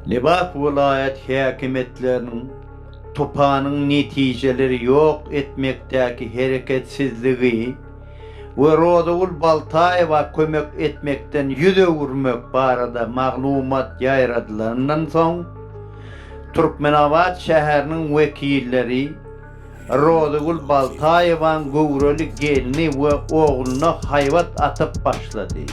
Lebap welaýat häkimiýetleriniň tupanyň netijeleri ýok etmekdäki hereketsizligi we Rozagül Baltaýewa kömek etmekden ýüz öwürmek barada maglumat ýaýradylandan soň, Türkmenabat şäheriniň wekilleri Rozagül Baltaýewaň göwreli gelni we ogluna haýbat atyp başlady.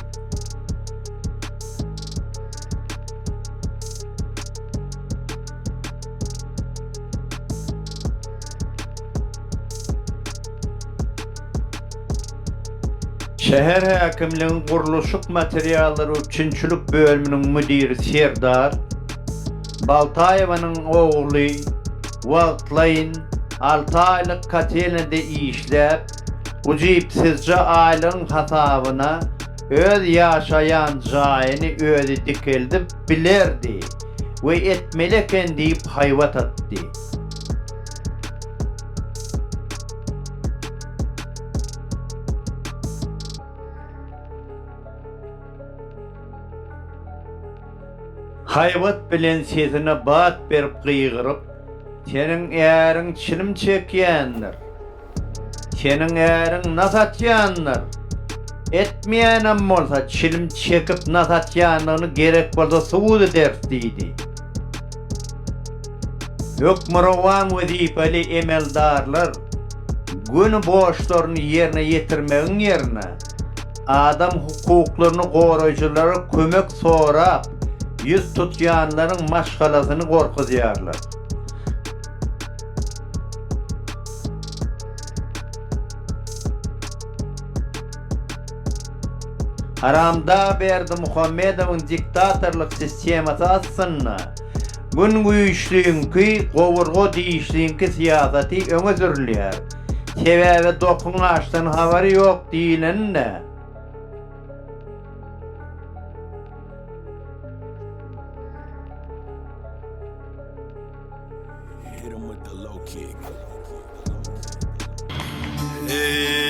Şäher häkimligiň gurluşyk materiallary üpjünçilik bölüminiň müdiri Serdar Baltaýewanyň ogly wagtlaýyn alty aýlyk kotelnede işläp, ujypsyzja aýlygyň hasabyna öz ýaşaýan jaýyny özi dikeldip bilerdi we etmeli eken diýip haýbat atdy. Haýbat bilen sesine bat berip gygyryp, Seniň äriň çilim çekýändir. Seniň äriň nas atýandyr. Etmeýänem bolsa, çilim çekip nas atýandygyny gerek bolsa subut ederis diýdi. Hökmürowan wezipeli emeldarlar göni borçlaryny ýerine ýetirmegiň ýerine, adam hukuklaryny goraýjylara kömek sorap ýüz tutýanlaryň maşgalasyny gorkuzýarlar. Haramdag Berdimuhamedowyň diktatorlyk sistemasy astynda gün güýçliňki, gowurga dişliňki syýasaty öňe sürülýär. Sebäbi dokuň açdan habary ýok diýleninde. Hit 'em with the low kick. Hey.